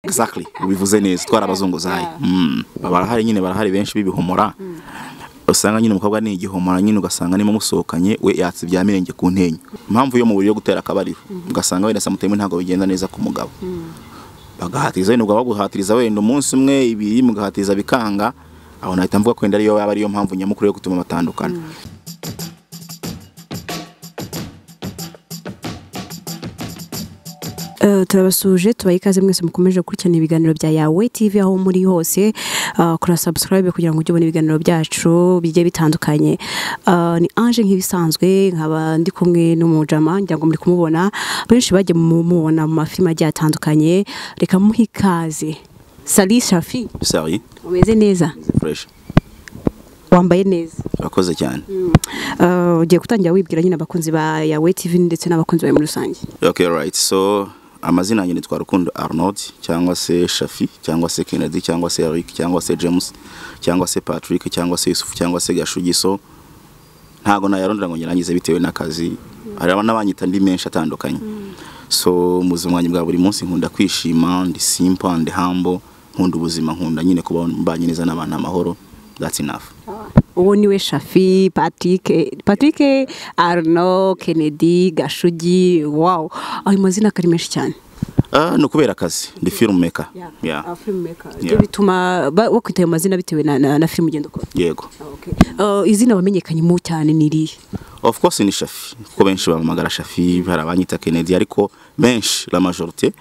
Exactly, ubivuze neza, twarabazunguzayi. Barahari nyine, barahari benshi b'ibihomora. Usanga nyine umukobwa ni igihomora nyine, ugasanga nimo musohokanye we yatse ibya mirenge ku ntenyo. Impamvu yo mu buryo gutera akabariro, ugasanga wenda samuteme ntabwo bigenda neza ku mugabo. Bagahatiriza wenda, baguhatiriza wenda umunsi umwe ibiri, mugahatiriza bikanga, aho nahita mvuga ko wenda ariyo yaba ariyo mpamvu nyamukuru yo gutuma batandukana. Turabasuje, tubaye ikaze mwese mukomeje gukurikirana ibiganiro bya Yawe TV aho muri hose. Kora subscribe kugira ngo ujye ubona ibiganiro byacu bigiye bitandukanye. Ni Ange nk'ibisanzwe, nkaba ndi kumwe n'umujama, ngira ngo muri kumubona, benshi bajye mumubona mu mafilime agiye atandukanye. Reka muhe ikaze. Salut Shafi. Salut. Umeze neza? Fresh. Wambaye neza. Urakoze cyane. Ugiye gutangira wibwira nyine abakunzi ba Yawe TV ndetse n'abakunzi bawe muri rusange. Okay, right. So amazina yanjye nitwa Rukundo Arnold, cyangwa se Shafi, cyangwa se Kennedy, cyangwa se Eric, cyangwa se James, cyangwa se Patrick, cyangwa se Yusuf, cyangwa se Gashugiso. Ntago nayarondera ngo nyirangize bitewe n'akazi. Hari n'abanyita ndi menshi atandukanye. So mu buzima bwanjye bwa buri munsi nkunda kwishima, ndi simple and humble, nkunda ubuzima, nkunda nyine kuba mbanye neza n'abantu amahoro. That's enough. Uwo niwe Shafi, Patrick, Arno, Kennedy, Gashugi. Wow, ayo mazina akari menshi cyane. No kubera akazi, ndi filmmaker. Yeah. Filmmaker. Ibyo bituma bakwita ayo mazina bitewe na film ugenda ukora. Yego. Okay. Izina wamenyekanye mu cyane ni irihe? Of course ni Shafi, kuko benshi bampamagara Shafi, hari abanyita Kennedy, ariko benshi, la majorité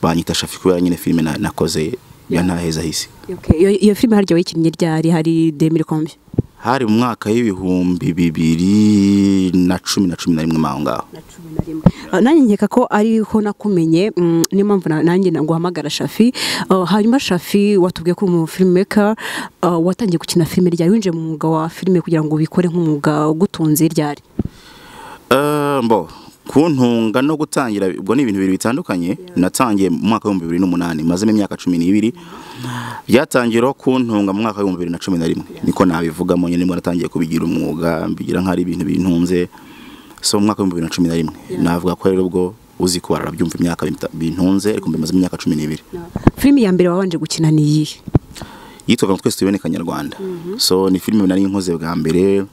banyita Shafi kubera nyine filime nakoze ya Ntaheza Hisi. Okay. Iyo filime harya wayikinnye ryari? Hari 2000 combien? Hari mu mwaka w'2010 na 11 maho ngaho. Na 11. Nanjye nkeka ko ariho nakumenye, niyo mpamvu nanjye nguhamagara Shafi. Hanyuma Shafi, watubwiye ko uri umu filmmaker, watangiye gukina filime ryari? Winjiye mu mwuga wa filime kugira ngo ubikore nk'umwuga ugutunze ryari? Mbo kuntunga no gutangira ubwo ni ibintu bibiri bitandukanye. Natangiye mu mwaka wa 2008, mazemo imyaka 12. Byatangira kuntunga mu mwaka wa 2011, niko nabivugamo nyine, nibwo natangiye kubigira umwuga, mbigira nk'ari ibintu bintunze. So mu mwaka wa 2011 navuga ko rero ubwo uzi ko barabyumva imyaka bintunze, ariko mbimazemo imyaka 12. Filime ya mbere wabanje gukina ni iyihe? Yitwaga Twese Tubibone Kanyarwanda. So ni filime nari nkoze bwa mbere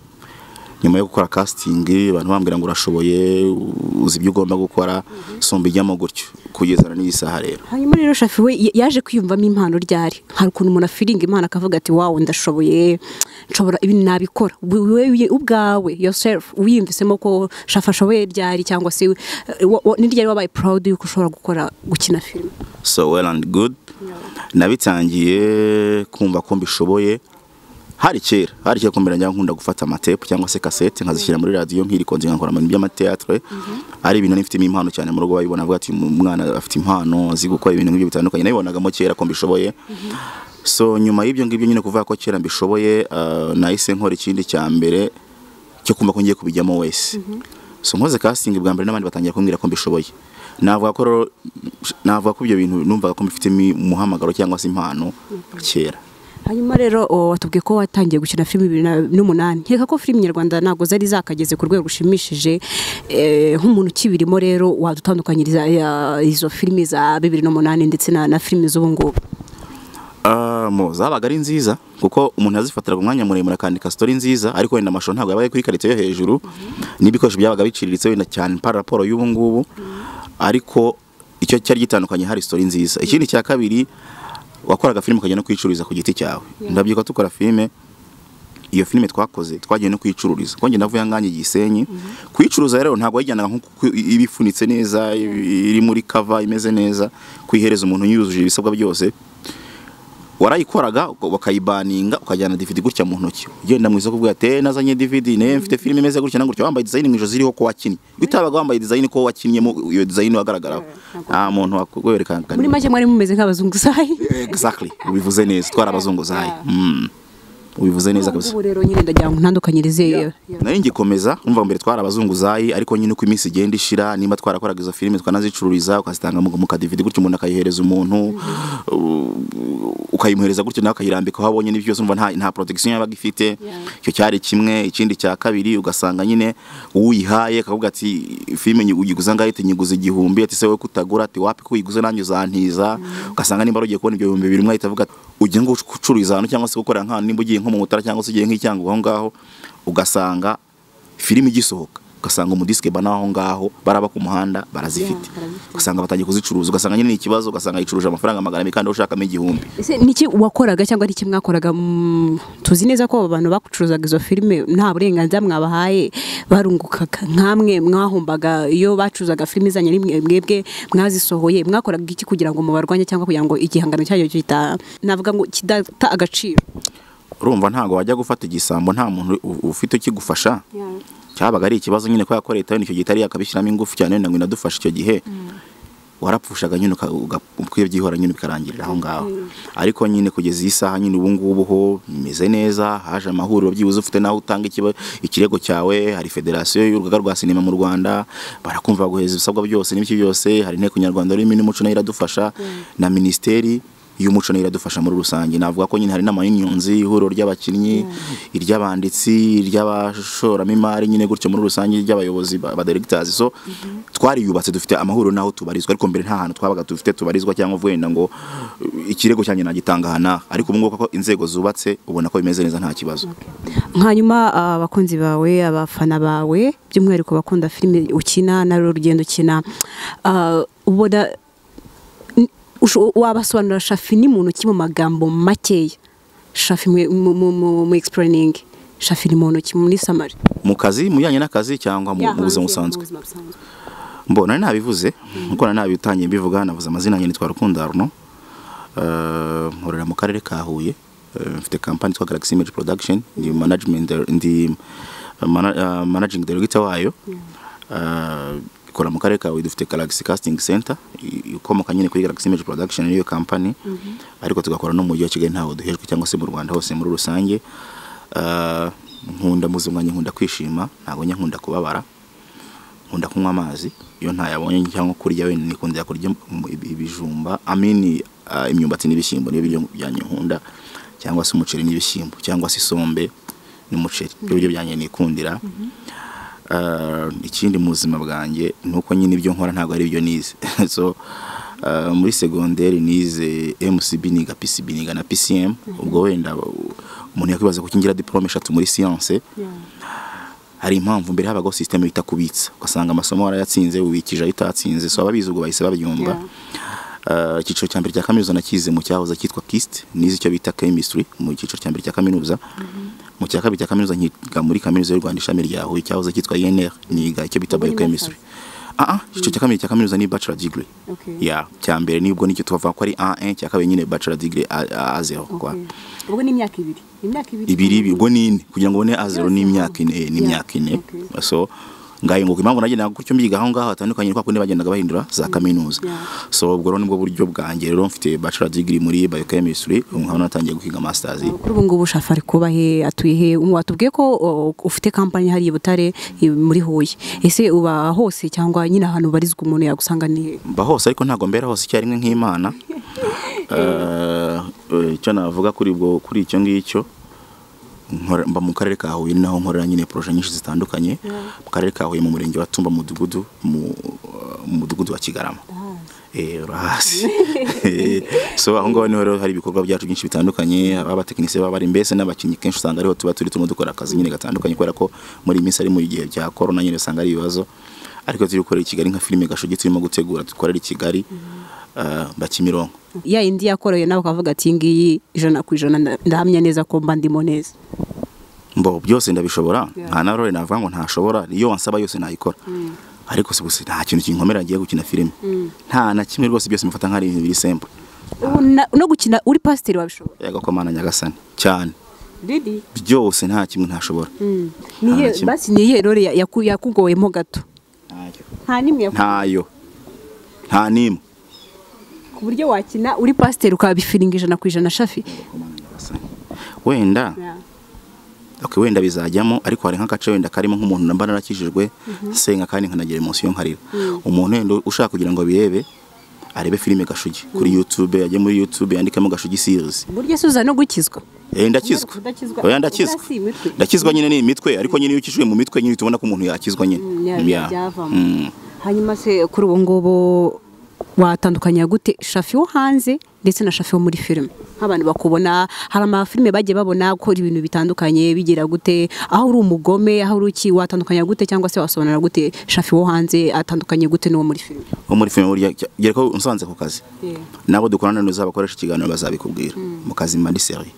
nyuma yo gukora casting, abantu bambwira ngo urashoboye, uzi ibyo ugomba gukora, so mbijyamo gutyo kugeza n'iyi saha rero. Hanyuma rero Shafi we yaje kwiyumvamo impano ryari? Hari ukuntu umuntu afiringa impano akavuga ati wow, ndashoboye, nshobora ibi nabikora. Wewe ubwawe yourself wiyumvisemo ko Shafi ashoboye ryari, cyangwa se ni ryari wabaye proud yuko ushobora gukora gukina filime? So well and good. Nabitangiye kumva ko mbishoboye hari kera, hari kera kumbera njya nkunda gufata amatepu cyangwa se cassette nkazishyira muri radio nkirikonze, nkakora mu by'amateatre. Ari ibintu nifitemo impano cyane, mu rugo bayibona avuga ati umwana afite impano, azi gukora ibintu nk'ibyo bitandukanye. Nabibonagamo kera ko mbishoboye. So nyuma y'ibyo ngibyo nyine kuvuga ko kera mbishoboye, nahise nkora ikindi cya mbere cyo kumva ko ngiye kubijyamo wese. So nkoze casting bwa mbere n'abandi batangiye kumbwira ko mbishoboye. Navuga ko ibyo bintu numvaga ko mbifitemo umuhamagaro cyangwa se impano kera. Hanyuma rero watubwiye ko watangiye gukina filime 2008. Nkeka ko filime nyarwanda ntabwo zari zakageze ku rwego rushimishije. Nk'umuntu ukibirimo rero wadutandukanyiriza izo filime za 2008 ndetse na filime z'ubu ngubu? Zabaga ari nziza kuko umuntu yazifatiraga umwanya muremure akandika story nziza, ariko wenda amashusho ntabwo yabaye kuri qualité yo hejuru, n'ibikoresho byabaga biciriritse wenda cyane par rapport y'ubu ngubu, ariko icyo cyari gitandukanye hari story nziza. Ikindi cya kabiri, wakoraga filime ukajya no kwicururiza ku giti cyawe. Ndabyibuka tukora filime, iyo filime twakoze twagiye no kwicururiza, kuko njye navuye nganye Gisenyi. Kwicuruza rero ntabwo wayijyanaga nkuko ibifunitse neza, iri muri cover imeze neza, kuyihereza umuntu yujuje ibisabwa byose. Warayikoraga bakayibaninga, ukajyana DVD gutya mu ntoki, ugenda mu isoko uvuga ati nazanye DVD, ne mfite filime imeze gutya na gutya, wambaye design mu ijosi iriho ko wakinnye. Bitabaga wambaye design ko wakinnye, iyo design wagaragaraho nta muntu wakwereka. Muri make mwari mumeze nk'abazunguzayi. Exactly, ubivuze neza, twarabazunguzayi. Ubivuze neza kabisa. Ubu rero nyine ndagira ngo ntandukanyirize. Nari ngikomeza umva mbere twari abazunguzayi, ariko nyine uko iminsi igenda ishira, nimba twarakoraga izo filime twanazicururiza, ukazitanga mu ka DVD gutyo, umuntu akayihereza umuntu, ukayimuhereza gutyo nawe akayirambika aho abonye n'ibyo byose, umva nta protection yabaga ifite. Icyo cyari kimwe. Ikindi cya kabiri, ugasanga nyine uyihaye akavuga ati filime uyiguza ngahe, ati nyiguze 1000, ati se wowe kutagura, ati wapi ko uyiguze nanjye uzantiza. Ugasanga nimba ugiye kubona ibyo 2000 umwe ahita avuga ugiye ngo gucururiza ahantu cyangwa se gukora nk'ahantu, nimba ugiye nko mu Mutara cyangwa se ugiye nk'icyango aho ngaho, ugasanga filime igisohoka, ugasanga umudiske bana aho ngaho baraba ku muhanda barazifite, ugasanga batangiye kuzicuruza, ugasanga nyine ni ikibazo, ugasanga yicuruje amafaranga 200 kandi ushakamo 1000. Ese niki wakoraga cyangwa niki mwakoraga? Tuzi neza ko abantu bacuruzaga izo filime nta burenganzira mwabahaye, barungukaga nkamwe mwahombaga iyo bacuruzaga filime zanyu rimwe mwebwe mwazisohoye. Mwakoraga iki kugira ngo mubarwanye cyangwa kugira ngo igihangano cyayo kita navuga ngo kidata agaciro? Urumva ntago wajya gufata igisambo nta muntu ufite kigufasha. Cyabaga ari ikibazo nyine ko yakora leta nicyo gitari yakabishyiramo ingufu cyane ngo inadufashe icyo gihe. Warapfushaga nyine ukabyihora nyine bikarangirira aho ngaho. Ariko nyine kugeza iyi saha nyine ubu ngubu ho bimeze neza, haje amahuriro byibuze ufite naho utanga ikirego cyawe, hari federasiyo y'urugaga rwa sinema mu Rwanda, barakumva guheza ibisabwa byose n'ibiki byose, hari inteko nyarwanda y'ururimi n'umuco nayo iradufasha, na minisiteri y'umuco nayo iradufasha muri rusange. Navuga ko nyine hari n'amayunyonzi, ihuriro ry'abakinnyi, iry'abanditsi, iry'abashoramimari nyine gutyo muri rusange, iry'abayobozi ba directors. So twariyubatse dufite amahuriro naho tubarizwa, ariko mbere nta hantu twabaga dufite tubarizwa cyangwa wenda ngo ikirego cyanjye nagitanga hana, ariko ubu ngubu ko inzego zubatse ubona ko bimeze neza nta kibazo. Hanyuma abakunzi bawe, abafana bawe by'umwihariko bakunda filime ukina na rugendo ukina, ubona wabasobanurira Shafi ni muntu ki mu magambo makeya? Shafi mu explaining Shafi ni muntu ki muri summary? Mu kazi, mu bijyanye n'akazi cyangwa mu buzima busanzwe? Mbona nabivuze nkuko nabitangiye mbivuga, navuze amazina yanjye nitwa Rukundo Arnaud, nkorera mu karere ka Huye, mfite company yitwa Galaxy Image Production, ndi management, ndi managing director wayo. Ikora mu karere ka Huye, dufite Galaxy Casting Center ikomoka nyine kuri Galaxy Image Production niyo company, ariko tugakora no mu mujyi wa Kigali ntaho duhejwe cyangwa se mu Rwanda hose muri rusange. Nkunda muzima mwanjye, nkunda kwishima, ntago njya nkunda kubabara, nkunda kunywa amazi iyo ntayabonye cyangwa kurya wenda nikundira kurya ibijumba, amini imyumbati n'ibishyimbo niyo biryo byanjye nkunda, cyangwa se umuceri n'ibishyimbo cyangwa se isombe n'umuceri, ibyo biryo byanjye nikundira. Ikindi mu buzima bwanjye nuko nyine ibyo nkora ntago ari ibyo nize. So muri secondaire nize MCB, niga PCB, niga na PCM. Ubwo wenda umuntu yakwibaza ko kingira diplome 3 muri science. Hari impamvu mbere habaga system bita kubitsa, ugasanga amasomo warayatsinze ubikije ayitatsinze, so ababizi ubwo bahise babyumva. Icyiciro cya mbere cya kaminuza nakize mu cyahoze cyitwa KIST, nize icyo bita chemistry mu cyiciro cya mbere cya kaminuza. Mu cya kabiri cya kaminuza nkiga muri kaminuza y'u Rwanda ishami rya Huye cyahoze cyitwa INR, niga icyo bita biochemistry. Icyiciro cya kabiri cya kaminuza ni bachelor degree. Ya cya mbere nibwo nicyo tuvuga ko ari A1, cya kabiri nyine bachelor degree A0 kwa. Ubwo ni imyaka ibiri. Imyaka ibiri ubwo ni ine kugira ngo ubone A0 ni imyaka ine, ni imyaka ine. So ngayo ngo impamvu nagendaga gutyo mbiga aho ngaho hatandukanye kwa kundi bagendaga bahindura za kaminuza. So ubwo rero nibwo buryo bwanjye rero mfite bachelor degree muri biochemistry, nkaba natangiye gukiga masters. Kuri ubu ngubu Shafi ari kuba he, atuye he? Watubwiye ko ufite company hari i Butare muri Huye, ese uba hose cyangwa nyine ahantu barizwa umuntu yagusanga ni he? Mba hose ariko ntago mbera hose icyarimwe nk'Imana. Icyo navuga kuri ubwo kuri icyo ngicyo, mba mu karere ka Huye naho nkorera nyine projet nyinshi zitandukanye. Mu karere ka Huye mu murenge wa Tumba mudugudu mu mudugudu wa Kigarama. Urahasi. So aho ngaho niho rero hari ibikorwa byacu byinshi bitandukanye, abatekinisiye baba bari mbese n'abakinnyi kenshi usanga ariho tuba turi turimo dukora akazi nyine gatandukanye, kubera ko muri iyi minsi ari mu gihe cya corona nyine usanga ari ibibazo, ariko turi gukorera i Kigali nka filime Gashugi turimo gutegura dukorera i Kigali Bakimironko. Ya indi yakoroye nawe ukavuga ati ngiyi 100% ndahamya neza ko mba ndimo neza. Mbo byose ndabishobora, nta na role navuga ngo ntashobora, iyo wansaba yose nayikora. Ariko se gusa nta kintu kinkomera ngiye gukina filime. Nta na kimwe rwose, byose mufata nk'ari ibintu biri simple. No gukina uri pasiteri wabishobora? Yego ko Mana Nyagasani cyane. Didi byose nta kimwe ntashobora. Niye basi niye role yakugoyemo gato. Nta nimwe ntayo. Nta nimwe. Ku buryo wakina uri pasiteri ukabifiringa 100% Shafi. Wenda okay, wenda bizajyamo, ariko hari nk'agace wenda karimo nk'umuntu namba narakijijwe nsenga kandi nkanagira emotion nkarira. Umuntu wenda ushaka kugira ngo birebe, arebe filime Gashugi kuri YouTube, ajye muri YouTube yandikemo Gashugi series. Burya se uza no gukizwa? Ndakizwa. Oya, ndakizwa. Ndakizwa nyine ni imitwe, ariko nyine iyo ukijwe mu mitwe nyine tubona ko umuntu yakizwa nyine. Hanyuma se kuri ubu ngubu watandukanya gute Shafi wo hanze ndetse na Shafi wo muri filime? Nk'abantu bakubona hari amafilime bagiye babona ko ibintu bitandukanye bigira gute, aho uri umugome, aho uri iki, watandukanya gute cyangwa se wasobanura gute Shafi wo hanze atandukanye gute n'uwo muri filime? Wo muri filime burya gera ko unsanze ku kazi, nabo dukorana n'uzabakoresha ikiganiro bazabikubwira. Mu kazi mba ndi sérieux,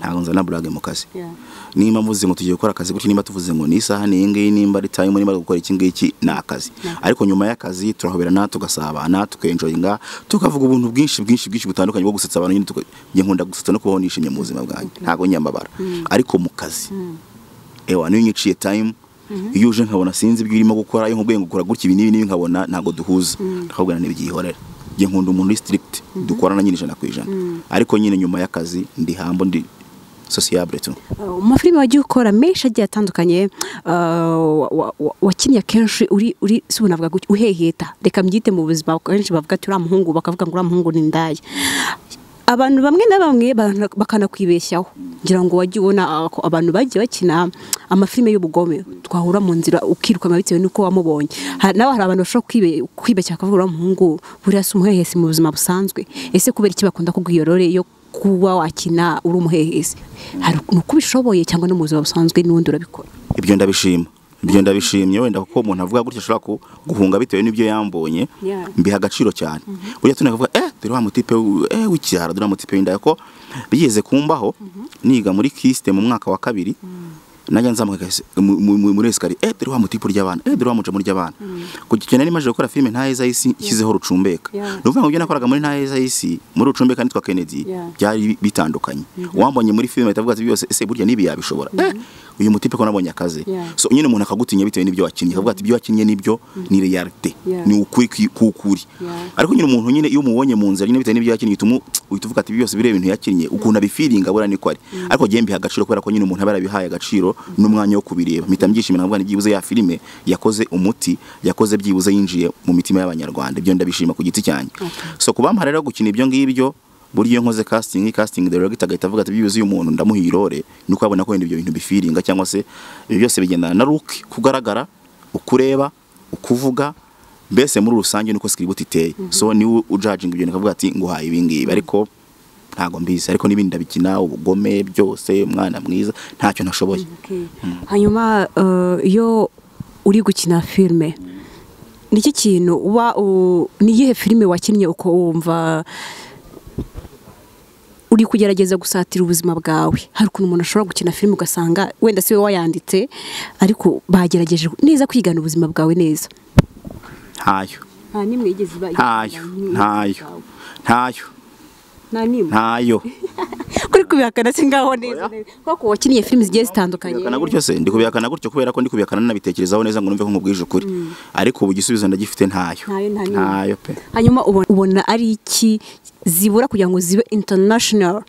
ntabwo nzana blague mu kazi. Nimba mvuze ngo tugiye gukora akazi gutya, nimba tuvuze ngo ni isaha ni iyi ngiyi, nimba ari time, nimba gukora iki ngiki, ni akazi. Ariko nyuma y'akazi turahoberana, tugasabana, tukenjoyinga, tukavuga ubuntu bwinshi bwinshi bwinshi butandukanye bwo gusetsa abantu nyine. Njye nkunda gusetsa no kubaho nishimye mu buzima bwanjye, ntabwo nyambabara. Ariko mu kazi ewa niyo nyiciye time, iyo uje nkabona sinzi ibyo urimo gukora, iyo nkubwiye ngo ukora gutya ibi n'ibi n'ibi nkabona ntabwo duhuza, ndakubwira ntibyihorera. Njye nkunda umuntu uri strict, dukorana nyine 100%. Ariko nyine nyuma y'akazi ndi hambo, ndi sociable tu. Mu mafilime wagiye ukora menshi agiye atandukanye, wakinnye akenshi uri si ubu navuga gutya uheheta, reka mbyite mu buzima kenshi bavuga ati uriya muhungu, bakavuga ngo uriya muhungu ni indaya. Abantu bamwe na bamwe bakanakwibeshyaho. Ngira ngo wagiye ubona abantu bagiye bakina amafilime y'ubugome, twahura mu nzira ukirukanka bitewe n'uko wamubonye. Nawe hari abantu bashobora kwibeshya bakavuga uriya muhungu buriya si umuhehesi mu buzima busanzwe. Ese kubera iki bakunda kuguha iyo role yo kuba wakina uri umuhehesi? Hari uko ubishoboye cyangwa no mu buzima busanzwe n'ubundi urabikora? Ibyo ndabishima. Ibyo ndabishimye wenda kuko umuntu avuga gutya ashobora guhunga bitewe n'ibyo yambonye, mbiha agaciro cyane. Burya tunakavuga dore wa mutipe w'icyaro, dore wa mutipe w'indaya, ko bigeze kumbaho niga muri Kiste mu mwaka wa kabiri, najya nzamuka muri escalier, dore wa mutipe urya abana, dore wa muca muri abana. Kuko nari maje gukora filime Ntaheza y'isi nshyizeho Rucumbeka. Nuvuga ngo ibyo nakoraga muri Ntaheza y'isi muri Rucumbeka nitwa Kennedy, byari bitandukanye. Wambonye muri filime ahita avuga ati byose ese burya nibi yabishobora, uyu mutipe ko nabonye akazi. So nyine umuntu akagutinya bitewe n'ibyo wakinnye, akavuga ati ibyo wakinnye nibyo ni reality, ni ukuri kukuri. Ariko nyine umuntu nyine iyo umubonye mu nzira nyine bitewe n'ibyo yakinnye uhita uvuga ati byose bireba ibintu yakinnye ukuntu abifiringa bura niko ari. Ariko giye mbiha agaciro kubera ko nyine umuntu aba yarabihaye agaciro n'umwanya wo kubireba. Mpita mbyishimira nkavuga byibuze ya filime yakoze umuti, yakoze byibuze yinjiye mu mitima y'Abanyarwanda. Ibyo ndabishima ku giti cyanjye. So kubampa rero gukina ibyo ngibyo, buryo iyo nkoze casting director agahita avuga ati byibuze uyu muntu ndamuha irore, nuko abona ko wenda ibyo bintu bifiringa, cyangwa se ibyo byose bigendana na look, kugaragara, ukureba, ukuvuga, mbese muri rusange nuko script iteye. So ni ujudging ibyo nkavuga ati nguhaye ibi ngibi, ariko ntago mbizi. Ariko n'ibindi ndabikina, ubugome byose, umwana mwiza, ntacyo ntashoboye. Hanyuma iyo uri gukina filime, niki kintu uba ni iyihe filime wakinnye uko wumva uri kugerageza gusatira ubuzima bwawe? Hari ukuntu umuntu ashobora gukina filime ugasanga wenda si we wayanditse, ariko bagerageje neza kwigana ubuzima bwawe neza. Ntayo. Nta nimwe yigeze iba. Ntayo. Ntayo. Ntayo. Nta nimwe. Ntayo. Kuri kubihakana si ngaho neza. Kuko wakiniye filime zigiye zitandukanye. Kubihakana gutyo se, ndi kubihakana gutyo kubera ko ndi kubihakana nabitekerezaho neza ngo numve ko nkubwije ukuri. Ariko ubu igisubizo ndagifite, ntayo. Ntayo pe. Hanyuma ubona ari iki zibura kugira ngo zibe international,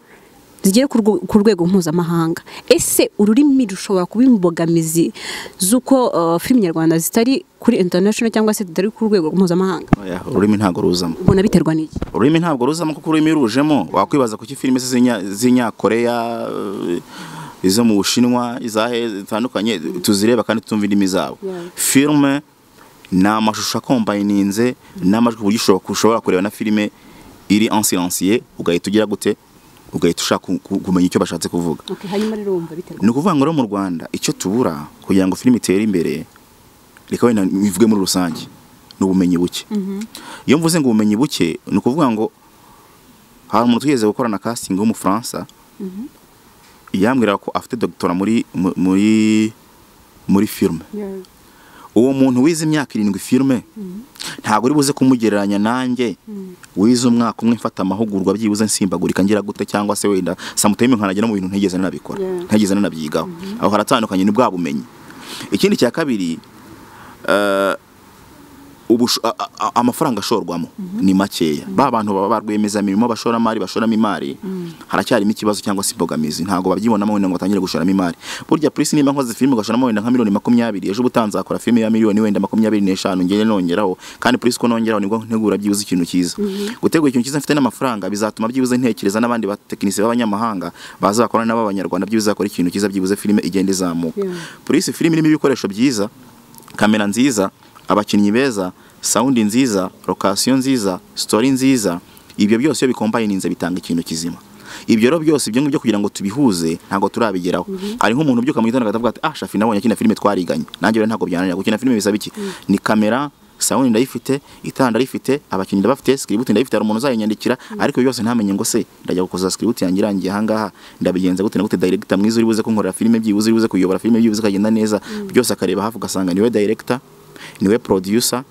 zigere ku rwego mpuzamahanga? Ese ururimi rushobora kuba imbogamizi z'uko filime nyarwanda zitari kuri international cyangwa se zitari ku rwego mpuzamahanga? Oya, ururimi ntabwo ruzamo. Ubona biterwa n'iki? Ururimi ntabwo ruzamo kuko ururimi rujemo wakwibaza kuki filime z'Inyakoreya, izo mu Bushinwa, izahe zitandukanye tuzireba kandi tumva indimi zabo. Filme ni amashusho akombayininze n'amajwi, ku buryo ushobora kureba na filime iri en silencieux ugahita ugira gute, ugahita ushaka kumenya icyo bashatse kuvuga. Hanyuma rero wumva biterwa. Ni ukuvuga ngo rero mu Rwanda icyo tubura kugira ngo filime itere imbere, reka wenda bivuge muri rusange, ni ubumenyi buke. Iyo mvuze ngo ubumenyi buke, ni ukuvuga ngo hari umuntu twigeze gukora na casting w'Umufaransa, yambwira ko afite doctorat muri muri muri filme. Uwo muntu wize imyaka 7 filme, ntabwo uri buze kumugereranya nanjye wize umwaka umwe mfata amahugurwa byibuze nsimbagurika ngira gute, cyangwa se wenda samuteme nkanagera mu bintu ntigeze nanabikora, ntigeze nanabyigaho. Aho haratandukanye ni bwa bumenyi. Ikindi cya kabiri, Amafaranga ashorwamo ni makeya. Ba bantu baba barwemeza mirimo, abashoramari bashoramo imari, haracyarimo ikibazo cyangwa se imbogamizi, ntabwo babyibonamo wenda ngo batangire gushoramo imari. Burya Prince, nimba nkoze filime ugashoramo wenda nka miliyoni 20, ejo ubutanze akora filime ya miliyoni wenda 25, ngende nongeraho. Kandi Prince ko nongeraho nibwo ntegura byibuze ikintu cyiza. Gutegura ikintu cyiza mfite n'amafaranga bizatuma byibuze ntekereza n'abandi batekinisiye b'abanyamahanga baza bakorana n'abanyarwanda, byibuze bakora ikintu cyiza, byibuze filime igenda izamuka. Prince, filime irimo ibikoresho byiza, kamera nziza, abakinnyi beza, sound nziza, location nziza, story nziza, ibyo byose iyo bikombayininze bitanga ikintu kizima. Ibyo rero byose, ibyo ngibyo kugira ngo tubihuze ntabwo turabigeraho. Hari nk'umuntu ubyuka mu gitondo akavuga ati: "Ah, Shafi nabonye akina filime twariganye, nanjye rero ntabwo byananira." Gukina filime bisaba iki? Ni kamera, sound ndayifite, itara ndarifite, abakinnyi ndabafite, script ndayifite, hari umuntu uzayinyandikira, ariko ibyo byose ntamenye ngo se ndajya gukoza script yanjye irangiye ahangaha ndabigenza gute na gute, director mwiza uri buze kunkorera filime, byibuze uri buze kuyobora filime, byibuze ikagenda neza byose. Akareba hafi ugasanga niwe director, niwe producer,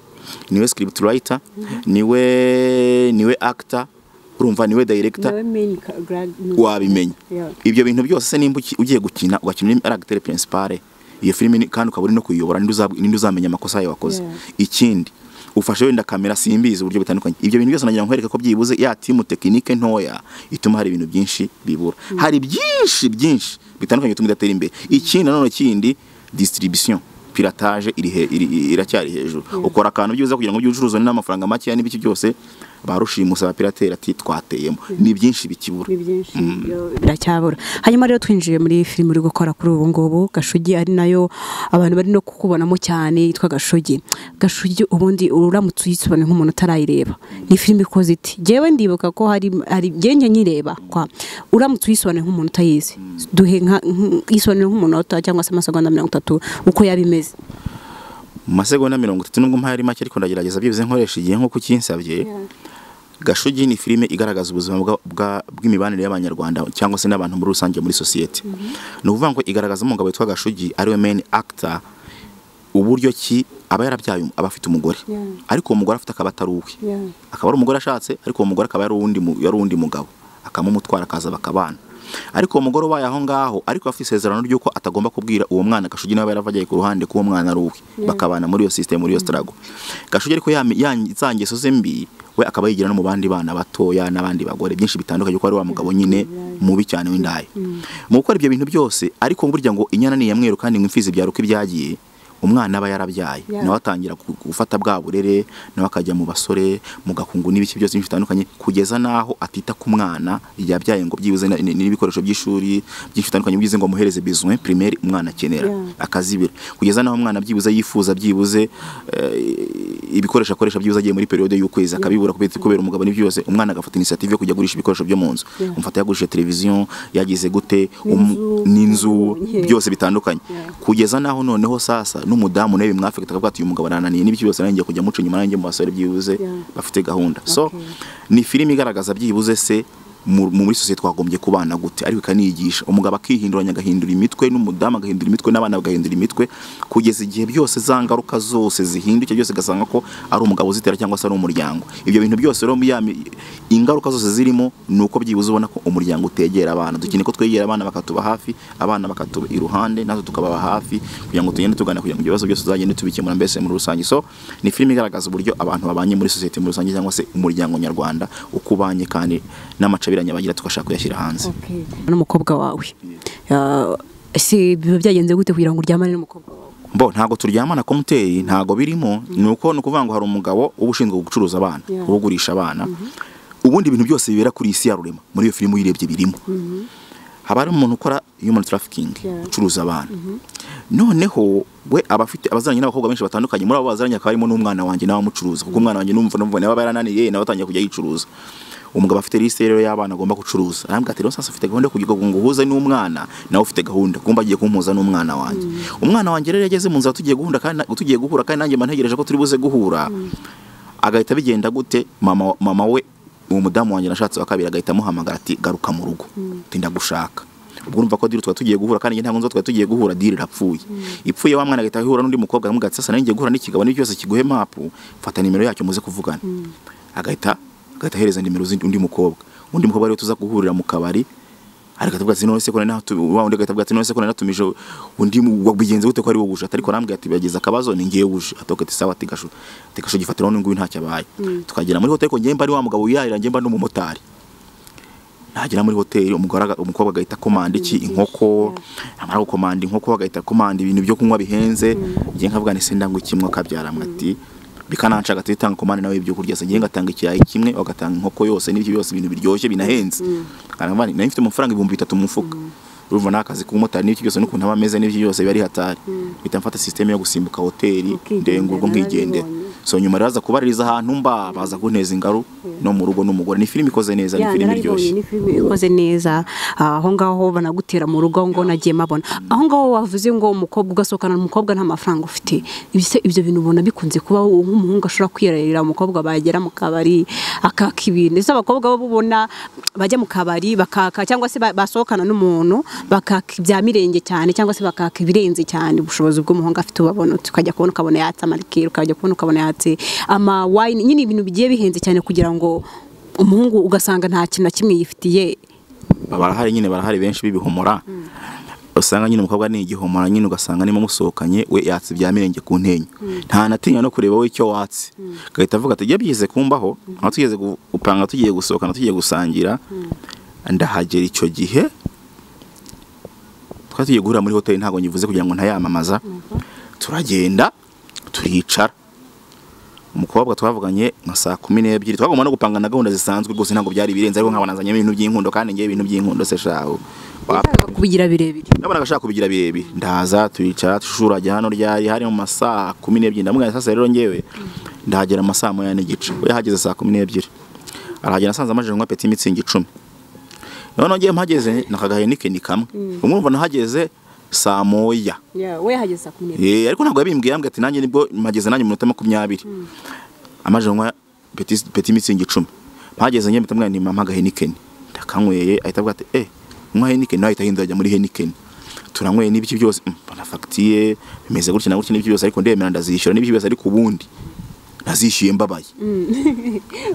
niwe script writer, niwe actor, urumva niwe director. Nawe main Wabimenya. Ibyo bintu byose se nimba ugiye gukina, ugakina uri acteur principal iyo filime kandi ukaba uri no kuyiyobora, ninde uzamenya amakosa yawe wakoze? Ikindi, ufashe wenda kamera, simbizi uburyo bitandukanye. Ibyo bintu byose nagira ngo nkwereke ko byibuze ya team technique ntoya ituma hari ibintu byinshi bibura, hari byinshi byinshi bitandukanye bituma idatera imbere. Ikindi nanone kindi, distribution, piratage iracyari hejuru. Ukora akantu byibuze kugira ngo byucuruze n'amafaranga make n'ibiki byose, barushimusa abapirateri ati twateyemo. Ni byinshi bikibura. Ni byinshi biracyabura. Hanyuma rero twinjiye muri filime uri gukora kuri ubu ngubu, Gashugi, ari nayo abantu bari no kukubonamo cyane, yitwa Gashugi. Gashugi ubundi uramutse uyisobanuye nk'umuntu utarayireba, ni filime ikoze iti? Njyewe ndibuka ko hari njye nyireba kwa, uramutse uyisobanuye nk'umuntu utayizi, duhe nka isobanure nk'umunota cyangwa se amasegonda 30 uko yaba imeze. Mu masegonda 30, nubwo mpaye ari make, ariko ndagerageza byibuze nkoresha igihe nk'uko ukinsabye. Gashugi ni filime igaragaza ubuzima bw'imibanire y'Abanyarwanda cyangwa se n'abantu muri rusange muri sosiyete. Ni ukuvuga ngo igaragaza umugabo witwa Gashugi, ariwe main actor, uburyo ki aba yarabyaye, aba afite umugore, ariko uwo mugore afite akaba atari uwe, akaba ari umugore ashatse, ariko uwo mugore akaba yari uwundi mugabo, akamumutwara akaza bakabana. Ariko uwo mugore ubaye aho ngaho, ariko afite isezerano ry'uko atagomba kubwira uwo mwana Gashugi nawe yarava agiye ku ruhande ko uwo mwana ari uwe, bakabana muri iyo system, muri iyo struggle. Gashugi ariko ya za ngeso ze mbi we akaba yigira no mu bandi bana batoya n'abandi bagore, byinshi bitandukanye, kuko ari wa mugabo nyine mubi cyane w'indaya mu gukora ibyo bintu byose. Ariko burya ngo inyana ni iya mweru kandi ngo imfizi byara uko ibyagiye. Umwana aba yarabyaye nawe atangira gufata bwa burere, nawe akajya mu basore, mu gakungu n'ibiki byose byinshi bitandukanye, kugeza n'aho atita ku mwana yabyaye ngo byibuze n'ibikoresho by'ishuri byinshi bitandukanye, byibuze ngo amuhereze besoin primaire umwana akenera, akazibira, kugeza n'aho umwana byibuze yifuza byibuze ibikoresho akoresha byibuze agiye muri période y'ukwezi akabibura kubera umugabo n'ibyo byose. Umwana agafata initiative yo kujya agurisha ibikoresho byo mu nzu. Umfata yagurishije televiziyo, yagize gute, N'inzu, n'inzu, yeah. byose bitandukanye, kugeza naho noneho sasa n'umudamu nawe bimwafekita, akavuga ati: "Uyu mugabo arananiye n'ibiki byose, nanjye ngiye kujya muca inyuma, nanjye mu basore byibuze bafite gahunda." So ni filime igaragaza byibuze se muri sosiyete twagombye kubana gute, ariko ikanigisha. Umugabo akihinduranya, agahindura imitwe, n'umudamu agahindura imitwe, n'abana bagahindura imitwe, kugeza igihe byose za ngaruka zose zihinduka byose, ugasanga ko ari umugabo uzitera cyangwa se ari umuryango. Ibyo bintu byose rero, ingaruka zose zirimo ni uko byibuze ubona ko umuryango utegera abana. Dukeneye ko twegera abana bakatuba hafi, abana bakatuba iruhande, natwe tukababa hafi, kugira ngo tugende tugana, kugira ngo ibibazo byose tuzagende tubikemura mbese muri rusange. So ni filime igaragaza uburyo abantu babanye muri sosiyete muri rusange, cyangwa se umuryango nyarwanda uko ubanye, kandi n'amacabiranya bagira tugashaka kuyashyira hanze. N'umukobwa wawe, ese biba byagenze gute kugira ngo uryamane n'umukobwa wawe? Bo ntago turyamana komuteri, ntago birimo. Ni uko ni ukuvuga ngo hari umugabo uba ushinzwe gucuruza abana, uba ugurisha abana. Ubundi ibintu byose bibera kuri iyi si ya rurema, muri iyo filime uyirebye birimo. Haba hari umuntu ukora human trafficking, ucuruza abana. Noneho we aba afite abaziranye n'abakobwa benshi batandukanye. Muri abo baziranye akaba harimo n'umwana wanjye, nawe amucuruza, kuko umwana wanjye numva nawe aba yarananiye, nawe atangiye kujya yicuruza. Umugabo afite liste rero y'abana agomba gucuruza. Arambwira ati: "Rero sasa ufite gahunda yo kugira ngo uhuze n'umwana nawe, ufite gahunda kumba agiye kumpuza n'umwana wanjye." Umwana wanjye rero yageze mu nzira tugiye guhura, kandi tugiye guhura, kandi nanjye mba ntegereje ko turi buze guhura. Agahita bigenda gute? Mama we, uwo mudamu wanjye nashatse wa kabiri, agahita amuhamagara ati: "Garuka mu rugo," ati: "Ndagushaka." Ubwo urumva ko deal twari tugiye guhura, kandi njye ntabwo nzi ko twari tugiye guhura, deal irapfuye. Ipfuye, wa mwana agahita ahura n'undi mukobwa, aramubwira ati: "Sasa nari ngiye guhura n'ikigabo n'ibyo byose kiguhe map, fata nimero yacyo muze kuvugana." Agahita ahereza nimero z'undi undi mukobwa. Undi mukobwa rero tuza guhurira mu kabari. Ariko atavuga ati none se ko wa undi agahita avuga ati none se ko natumije undi wabigenze gute ko ari wowe uje? Ariko arambwira ati bagize akabazo ni ngiye uje. Atoka ati sawa, ati gashu gifatira none nguyu ntacyo abaye. Tukagera muri hoteli ko ngiye mba ari wa mugabo wiyahira, ngiye mba n'umumotari. Nagera muri hoteli umukobwa agahita komanda iki inkoko, amara gukomanda inkoko agahita komanda ibintu byo kunywa bihenze. Ngiye nkavuga nti se ndangwa kimwe akabyara ati bikananca agahita itanga komanda nawe ibyo kurya, se ngiye ngatanga ikirayi kimwe agatanga inkoko yose n'ibyo byose ibintu biryoshye binahenze. Karamba nari mfite amafaranga 3000 mu mufuka. Urumva nakazi k'umumotari n'ibyo byose n'ukuntu aba ameze n'ibyo byose bari hatari. Mpita mfata system yo gusimbuka hoteli ndenga urwo nkigendera. So nyuma raza kubaririza ahantu mba baza kunteza ingaru no mu rugo n'umugore. Ni filime ikoze neza, ni filime iryoshye. Ni filime ikoze neza. Aho ngaho banagutera mu rugo ngo nagiye mabona. Aho ngaho wavuze ngo umukobwa ugasokana n'umukobwa nta mafaranga ufite. Ibise ibyo bintu ubona bikunze kuba nk'umuhungu ashobora kwirarira umukobwa bagera mu kabari akaka ibintu. Ese abakobwa bo ubona bajya mu kabari bakaka cyangwa se basohokana n'umuntu bakaka ibya mirenge cyane cyangwa se bakaka ibirenze cyane ubushobozi bw'umuhungu afite ubabona, tukajya kubona ukabona yatse amarikeri, ukajya kubona ukabona yatse ama wine, nyine ibintu bigiye bihenze cyane kugira ngo umuhungu ugasanga nta kintu na kimwe yifitiye. Barahari nyine, barahari benshi bibihomora. Usanga nyine umukobwa ni igihomora nyine, ugasanga nimo musohokanye we yatse ibya mirenge ku ntenyo. Nta natinya no kureba we icyo watse. Gahita avuga ati byize kumbaho, aho tugeze gupanga tugiye gusohokana tugiye gusangira. Ndahagera icyo gihe twatugiye guhura muri hoteli, ntago nyivuze kugira ngo ntayamamaza. Turagenda turicara. Umukobwa twavuganye nka saa 12 twagomba no gupanga na gahunda zisanzwe rwose, ntago byari birenze, ariko nkabona nazanye ibintu by'inkundo kandi ngiye ibintu by'inkundo se shaho kubigira birebire. Nabona agashaka kubigira birebire. Ndaza turicara tushurajya hano ryari hari mu masaa 12. Ndamubwira sasa rero ngewe ndahagera amasaa 1:30. We yahageze saa 12. Arahagera asanze amajije nywa petit mitsingi 10. None ngiye mpageze nakagahenike ni kamwe. Umwumva nahageze saa 1. We yahageze saa 12. Ariko ntabwo yabimbwiye, yambwiye ati nanjye nibwo mpageze nanjye minota 20. Amajije nywa petit mitsingi 10. Mpageze ngiye mpita nti mama gahenikeni. Ndakanyweye ahita avuga ati nywa Heineken, nawe ahita ahindura ajya muri Heineken. Turanyweye n'ibiki byose, mbona facture bimeze gutya na gutya n'ibiki byose, ariko ndemera ndazishyura n'ibiki byose, ariko ubundi nazishyuye mbabaye.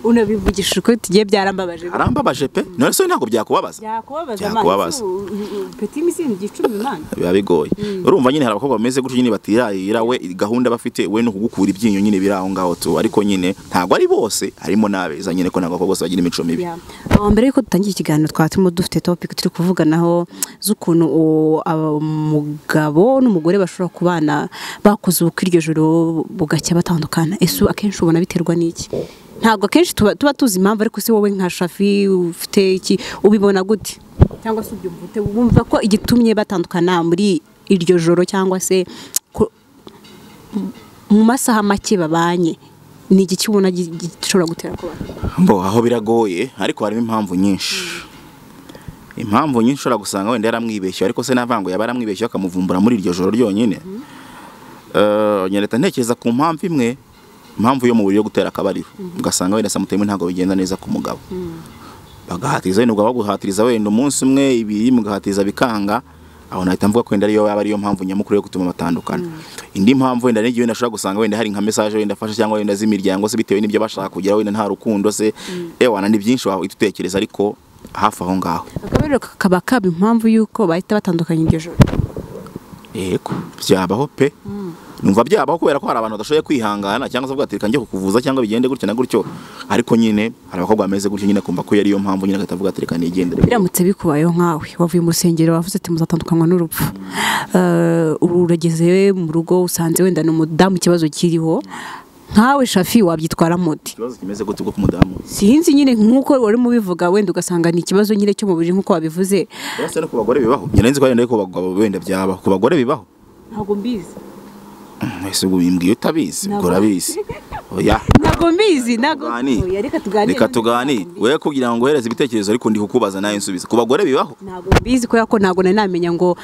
Unabivugisha uko tugiye byarambabaje. Arambabaje pe. None se ntabwo byakubabaza? Byakubabaza. Petit mitsingi 10 man. Biba bigoye. Urumva nyine hari abakobwa bameze gutyo nyine batirayira we gahunda bafite we no kugukura ibyinyo nyine biri aho ngaho tu, ariko nyine ntabwo ari bose, harimo nabeza nyine ko ntabwo abakobwa bose bagira imico mibi. Mbere yuko dutangiye ikiganiro twaturimo dufite topic turi kuvuganaho z'ukuntu umugabo n'umugore bashobora kubana bakoze ubukwe iryo joro bugacya batandukana. Ese akenshi ubona biterwa n'iki? Ntabwo akenshi tuba tuzi impamvu, ariko se wowe nka Shafi ufite iki ubibona gute? Cyangwa se ubyumva ute? Wumva ko igitumye batandukana muri iryo joro cyangwa se mu masaha make babanye ni igiki ubona gishobora gutera ko mbo aho biragoye, ariko harimo impamvu nyinshi. Impamvu nyinshi ushobora gusanga wenda yaramwibeshye, ariko se navango yaba yaramwibeshye akamuvumbura muri iryo joro ryonyine. Nyareta ntekereza ku mpamvu imwe, impamvu yo mu buryo gutera akabariro, ugasanga wenda samuteme ntago bigenda neza ku mugabo. Bagahatiriza wenda ubwo baguhatiriza wenda umunsi umwe ibiri mugahatiriza bikanga, aho nahita mvuga ko wenda ariyo yaba ariyo mpamvu nyamukuru yo gutuma batandukana. Indi mpamvu wenda n'igihe wenda ashobora gusanga wenda hari nka message wenda afasha cyangwa wenda z'imiryango se bitewe n'ibyo bashaka kugira, wenda nta rukundo se, ewana ni byinshi wahita ariko hafi aho ngaho. Akabariro kakaba kaba impamvu yuko bahita batandukanye iryo joro. Yego, byabaho pe. Numva byabaho kubera ko hari abantu badashoboye kwihangana cyangwa se bagateka ngiye kukuvuza cyangwa bigende gutya na gutyo, ariko nyine hari abakobwa bameze gutyo nyine kumva ko yari yo mpamvu nyine agatavuga ati reka nigendere. Biramutse bikubayeho nkawe wavuye mu rusengero wavuze ati muzatandukanywa n'urupfu, urageze mu rugo usanze wenda n'umudamu ikibazo kiriho, nkawe Shafi wabyitwara mute? Ikibazo kimeze gute ubwo ku mudamu? Sinzi nyine nkuko wari mubivuga wenda ugasanga ni ikibazo nyine cyo mubiri nkuko wabivuze. Bose no ku bagore bibaho. Nyine nzi ko wenda ko bagabo wenda byabaho, ku bagore bibaho. Ntabwo mbizi. Ese ubwo bimbwiye utabizi, ubwo urabizi. Oya. Ntabwo mbizi, ntabwo. Oya reka tuganire. Reka tuganire. Wewe kugira ngo uhereze ibitekerezo ariko ndi kukubaza naye nsubiza. Ku bagore bibaho? Ntabwo mbizi kubera ko ntabwo nari namenya ngo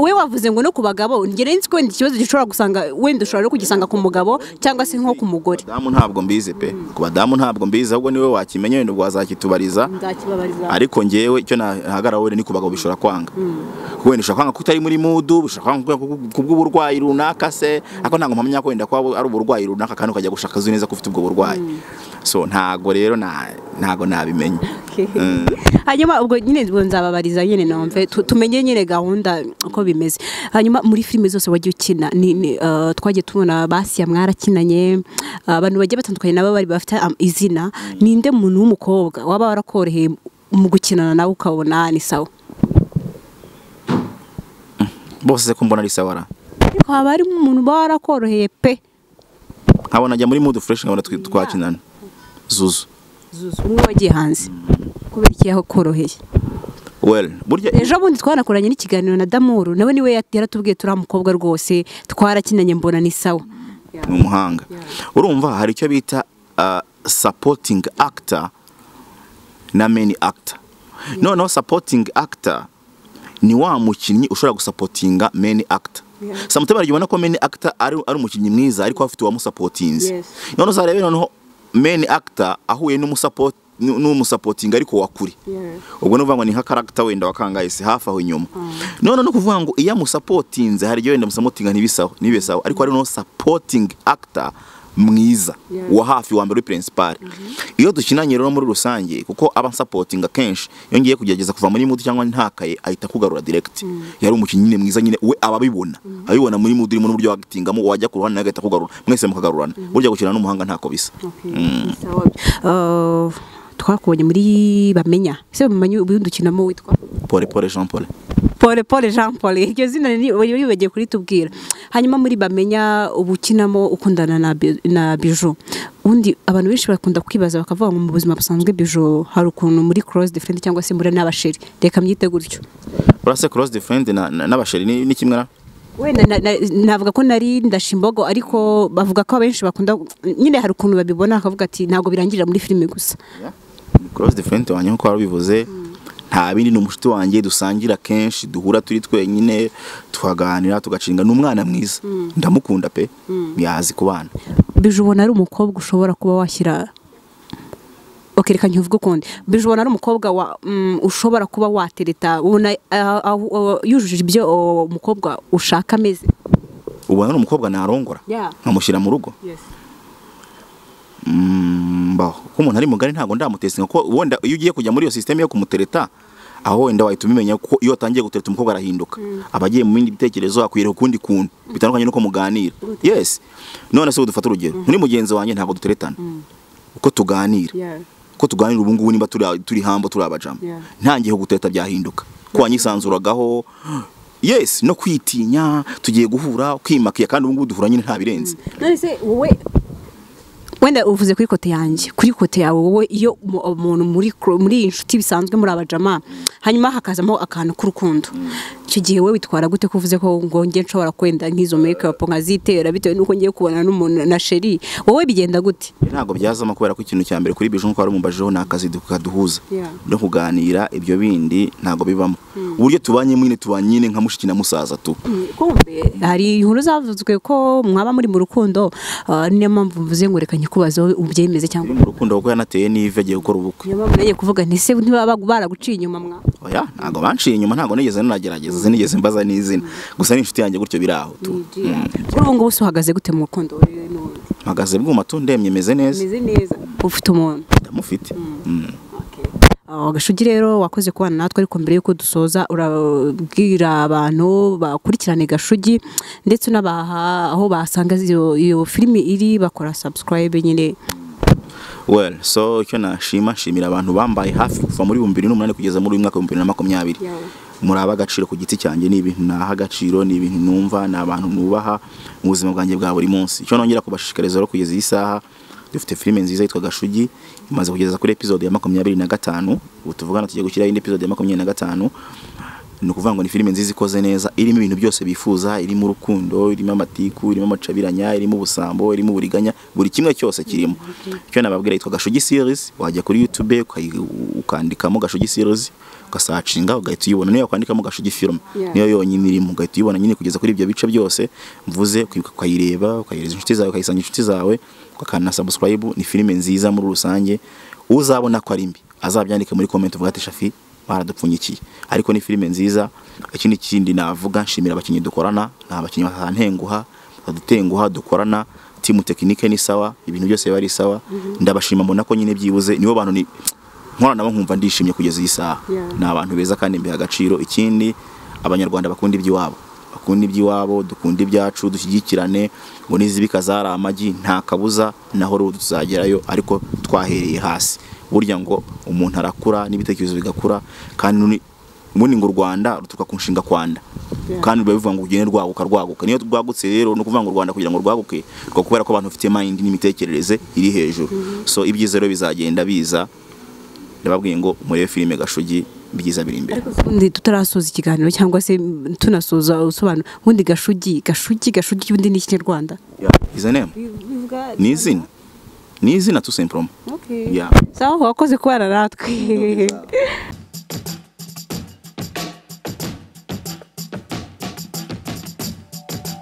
we wavuze ngo no ku bagabo, ngere nzi ko wenda ikibazo gishobora gusanga wenda ushobora no kugisanga ku mugabo cyangwa se nko ku mugore. Badamu ntabwo mbizi pe. Ku badamu ntabwo mbizi, ahubwo niwe wakimenya wenda ubwo wazakitubariza. Nzakibabariza. Ariko ngewe icyo nahagara wenda ni ku bagabo bishobora kwanga. Wenda ushobora kwanga kutari muri mudu, ushobora kwanga kubw'uburwayi runaka se, ariko ntabwo mpamya ko wenda ko ari uburwayi runaka kandi ukajya gushaka neza ko ufite ubwo burwayi. So ntago rero ntago nabimenye. Hanyuma ubwo nyine nzababariza nyine nomve tumenye nyine gahunda uko bimeze. Hanyuma muri filime zose wagiye ukina ni twagiye tubona Basiya mwarakinanye, abantu bagiye batandukanye nabo bari bafite izina, ninde muntu w'umukobwa waba warakoroheye mu gukinana nawe ukabona ni sawa? Bose ko mbona ari sawa ra. Ariko haba ari umuntu barakoroheye pe. Nkabona ajya muri mood fresh nkabona twakinana. Zuzu. Zuzu umwe wagiye hanze. Kubera iki yakoroheye? Well, burya ejo bundi twanakoranye n'ikiganiro na Damuru, nawe niwe yaratubwiye turi umukobwa rwose twarakinanye mbona ni sawa. Ni umuhanga. Urumva hari icyo bita supporting actor na main actor. No supporting actor ni wa mukinnyi ushobora gusapotinga main actor. Sometimes baribona ko main actor ari umukinnyi mwiza ariko afite uwamusapotinze. None uzarebe noneho main actor ahuye n'umusupport n'umusapotinga ariko wakuri. Ubwo no ngo ni nka character wenda wakangayise hafi aho inyuma. None no kuvuga ngo iya musapotinze hari wenda musapotinga ntibisaho nibisaho ariko ari no supporting actor mwiza wa hafi wa mbere principal. Iyo dukinanye rero muri rusange kuko aba supportinga kenshi iyo ngiye kugerageza kuva muri mood cyangwa ntakaye ahita kugarura direct. Yari umukinnyi nyine mwiza nyine we ababibona abibona muri mood irimo n'uburyo actingamo wajya ku ruhande agahita kugarura mwese mukagarurana. Burya gukina n'umuhanga ntako bisa. Twakubonye muri Bamenya. Ese Bamenya ubundi ukinamo witwa Pole Pole Jean Paul. Pole Pole Jean Paul. Iryo zina ni wibagiye kuritubwira. Hanyuma muri Bamenya ubukinamo ukundana na Bijou. Ubundi abantu benshi bakunda kwibaza bakavuga ngo mu buzima busanzwe Bijou hari ukuntu muri close friend cyangwa se muri n'abasheri. Reka mbyite gutyo. Urase close friend na n'abasheri ni kimwe na wenda navuga ko nari ndashimbogo ariko bavuga ko abenshi bakunda nyine hari ukuntu babibona akavuga ati ntago birangirira muri filime gusa. Close friend wanjye nko warabivuze nta bindi ni umushuti wanjye dusangira kenshi duhura turi twenyine tukaganira tugacinga n'umwana mwiza ndamukunda pe yazi kubana. Bijou ubona ari umukobwa ushobora kuba washyira okay reka nkivuge ukundi. Bijou ubona ari umukobwa wa ushobora kuba watereta ubona yujuje ibyo umukobwa ushaka ameze. Ubona ari umukobwa narongora nkamushyira mu rugo. Mbaho ko umuntu ari mugari ntago ndamutesinga ko wenda iyo ugiye kujya muri iyo system yo kumutereta aho wenda wahita umenya ko iyo atangiye gutereta umukobwa arahinduka abagiye mu bindi bitekerezo akwiriye ukundi kuntu bitandukanye nuko muganira. Yes none se udufata urugero muri mugenzi wanjye ntago duteretana uko tuganira uko tuganira ubu ngubu nimba turi hambo turi abajama ntangiye gutereta byahinduka ko wanyisanzuragaho. Yes no kwitinya tugiye guhura kwimakiya kandi ubu ngubu duhura nyine nta birenze. None se wowe wenda uvuze kuri kote yanjye kuri kote yawe wowe iyo umuntu muri inshuti bisanzwe muri abajama hanyuma hakazamo akantu k'urukundo icyo gihe wowe witwara gute ko uvuze ko ngo nge nshobora kwenda nk'izo make up nkazitera bitewe nuko ngiye kubona n'umuntu na sheri wowe bigenda gute? Ntago byazamo kubera ko ikintu cya mbere kuri Bijou nko warumumbajeho ni akazi dukaduhuza no kuganira ibyo bindi ntago bibamo. Uburyo tubanye mwine tubanye nka mushiki na musaza tu. Kumbe hari inkuru zavuzwe ko mwaba muri mu rukundo niyo mpamvu mvuze ngo reka nyikubaze ubyemeze cyangwa mu rukundo kuko yanateye n'ive agiye gukora ubukwe. Niyo mpamvu nagiye kuvuga nti se ntibaba baraguciye inyuma mwa? Oya ntago banciye inyuma ntago nigeze nagerageza sinigeze mbaza n'izina gusa ni inshuti yanjye gutyo biraho tu. Kuri ubu ngubu uhagaze gute mu rukundo n'ubundi? Mpagaze bwuma tu ndemye meze neza. Meze neza. Ufite umuntu? Ndamufite. Gashugi rero wakoze kubana natwe ariko mbere yuko dusoza urabwira abantu bakurikirane Gashugi ndetse n'abaha aho basanga iyo filimi iri bakora subscribe nyine. Well so icyo nashima shimira abantu bambaye hafi kuva muri 2008 kugeza muri uyu mwaka 2020. Muraba agaciro ku giti cyanjye ni ibintu naha agaciro ni ibintu numva ni abantu nubaha mu buzima bwanjye bwa buri munsi. Icyo nongera kubashishikariza rero kugeza iyi saha dufite filime nziza yitwa Gashugi imaze kugeza kuri episode ya 25 ubu tuvugana tugiye gushyira indi episode ya 25. Ni ukuvuga ngo ni filime nziza ikoze neza irimo ibintu byose bifuza irimo urukundo irimo amatiku irimo amacabiranya irimo ubusambo irimo uburiganya buri kimwe cyose kirimo. Icyo nababwira yitwa Gashugi series wajya kuri YouTube ukandikamo Gashugi series ugasacinga ugahita uyibona niyo kwandikamo Gashugi film niyo yonyine irimo ugahita uyibona nyine kugeza kuri ibyo bice byose mvuze ukayireba ukayereza inshuti zawe ukayisanga inshuti zawe ukakanda subscribe. Ni filime nziza muri rusange uzabona ko ari mbi azabyandike muri comment uvuga ati Shafi baradupfunyikiye ariko ni filime nziza. Ikindi kindi navuga nshimira abakinyi dukorana ni abakinyi batantenguha badutenguha dukorana Team technique ni sawa, ibintu byose biba ari sawa. Ndabashima, mbona ko nyine byibuze nibo bantu ni nkora nabo nkumva ndishimye kugeza iyi saha. Ni abantu beza kandi mbiha agaciro. Ikindi, Abanyarwanda bakunda iby'iwabo, bakunda iby'iwabo, dukunda ibyacu, dushyigikirane ngo nizibika zari amagi, nta kabuza naho rero tuzagerayo, ariko twahereye hasi. Burya ngo umuntu arakura n'ibitekerezo bigakura, kandi ubundi ngo u Rwanda ruturuka ku nshinga kwanda, kandi biba bivuga ngo ugende rwaguka rwaguka. Niyo rwagutse rero, ni ukuvuga ngo u Rwanda kugira ngo rwaguke rwo kubera ko abantu bafite mind n'imitekerereze iri hejuru. So ibyiza rero bizagenda biza. Ndababwiye ngo murebe filime Gashugi, ibyiza biri imbere. Ariko ubundi tutarasoza ikiganiro cyangwa se tunasoza usobanura, ubundi Gashugi, Gashugi, Gashugi ubundi ni Ikinyarwanda? Is a name, ni izina, ni izina tout simplement. Okay. Yeah. Sawa, wakoze kubana natwe.